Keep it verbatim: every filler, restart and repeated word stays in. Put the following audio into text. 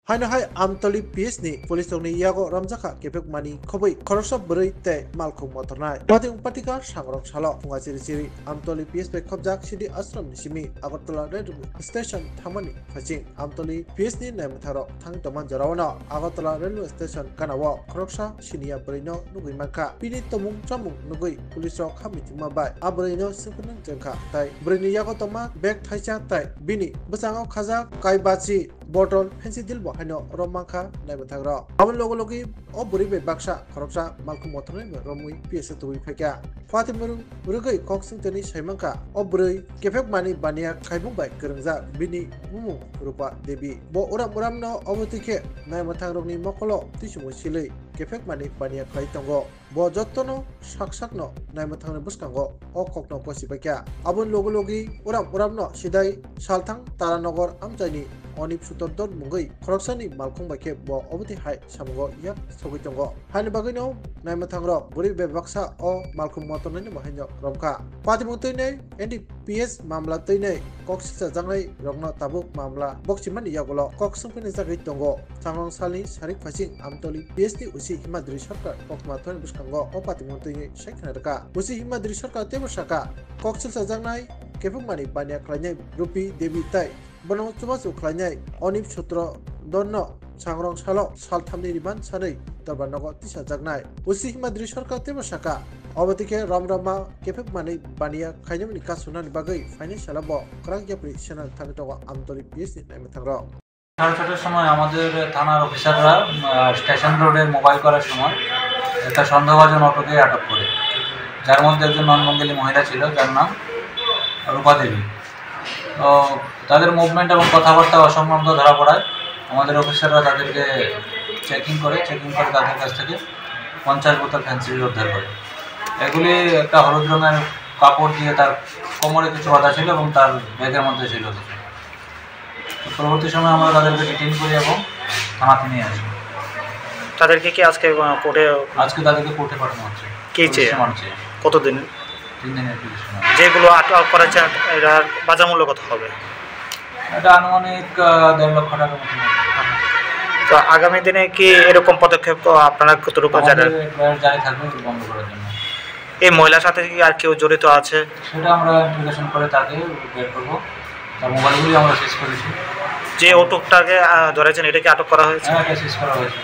Haino hai Amtoli P S ni police rokni yago romjakha kephek mani khobwi khoroksa bwrwi tei malkhung motornai. Pating patika sangrok salo phunga chiri chiri Amtoli P S bai khobjak Sidi Ashram ni simi Agartala railway station thangmani phaising Amtoli P S ni naimwtharok thang tongma jorao no Agartala railway station gana o khoroksa siniya bwrwi no nugwi mankha. Bini tomung chamung nugwi police rok ha mitima bai a bwrwi no swpwrwng chengkha tei bwrwi ni yago tongma bag thaisa tei bini bwskango khajak kaibachi bottle phensi dilbo haino rom mankha naimwthangrok. Aboni logo logi o bwrwi bai baksa khoroksa malkhung mothornai romwi P S o tubui phaikha. Phatimung rwgwi kok swngtoni saimankha o bwrwi kephek mani baniya khaimung bai kwrwngjak bini bumung Rupa Devi. Bo uram uramno obo twi khe naimwthangrokni mokolo twichumui silwi kephek mani baniya khlai tongo. Bo jottono sak sakno naimwthangni bwskango o kokno gosi baikha. Aboni logi logi uram uramno sidai salthang Taranagar amchaini Onip Sutrodon mungwi khoroksani malkhung bai khe bo obotwi hai samungo yak sogwi tongo. Haini bagwino naimwthangrok bwrwi bebaksa o malkhung motornaini bahaino romkha. Patimung twinai N D P S mamla twinai kok silchajaknai rokno tabuk mamla bokchimani yagulo kok swngphinajagwi tongo. Changrong salni sarik phaising Amtoli P S ni O C Himadri Sarkar koktwma thani bwskango o patimung twi sai khna rwkha. O C Himadri Sarkar teibo sakha, kok silchajaknai kephukmani baniya khlainai Rupi Devi tei bono chubachu khlainai Onip Sutrodonno changrong salo sal thamni riman sanwi dorbar nogo tisajaknai. O C Himadri Sarkar teibo sakha, obo twi khe rom romma kephukmani baniya khainani kasunani bagwi phainai salo bo kwrak yapri sena thangwi tongo Amtoli P S ni naimwthangrok. সাড়ে ছটার সময় আমাদের থানার অফিসাররা, আহ, স্টেশন রোডে মোবাইল করার সময় একটা সন্দেহভাজন অটোকে আটক করে, যার মধ্যে একজন নন বেঙ্গলি মহিলা ছিল, যার নাম রূপা দেবী। তো তাদের মুভমেন্ট এবং কথাবার্তা অসংলগ্ন ধরা পড়ায় আমাদের অফিসাররা তাদেরকে চেকিং করে, চেকিং করে তাদের কাছ থেকে পঞ্চাশ বোতল ফেন্সিডিল উদ্ধার করে। এগুলি একটা হলুদ রঙের কাপড় দিয়ে তার কোমরে কিছু বাঁধা ছিল এবং তার ব্যাগের মধ্যে ছিল কিছু। তো পরবর্তী সময় আমরা তাদেরকে ডিটেইন করি এবং থানাতে নিয়ে আসি। তাদেরকে কি আজকে, আহ, কোর্টে আজকে তাদেরকে কোর্টে পাঠানো হচ্ছে। কি চেয়ে? পুলিশ রিমান্ড চেয়ে। কতদিন? তিন দিনের পুলিশ রিমান্ড। যেগুলো আটক করেছেন, এটার বাজার মূল্য কত হবে? এটা আনুমানিক, আহ, দেড় লক্ষ টাকার মতো হবে। তো আগামী দিনে কি এরকম পদক্ষেপ, আহ, আপনারা কতটুকু আমাদের জানেন? এবার জারি থাকবে বন্ধ করার জন্য। এই মহিলার সাথে কি আর কেউ জড়িত আছে? সেটা আমরা ইন্টিগ্রেশন করে তাকে বের করবো। তার মোবাইলগুলি আমরা সিজ করেছি। যে অটোটাকে, আহ, ধরেছেন, এটা কি আটক করা হয়েছে? হ্যাঁ, এটা সিজ করা হয়েছে।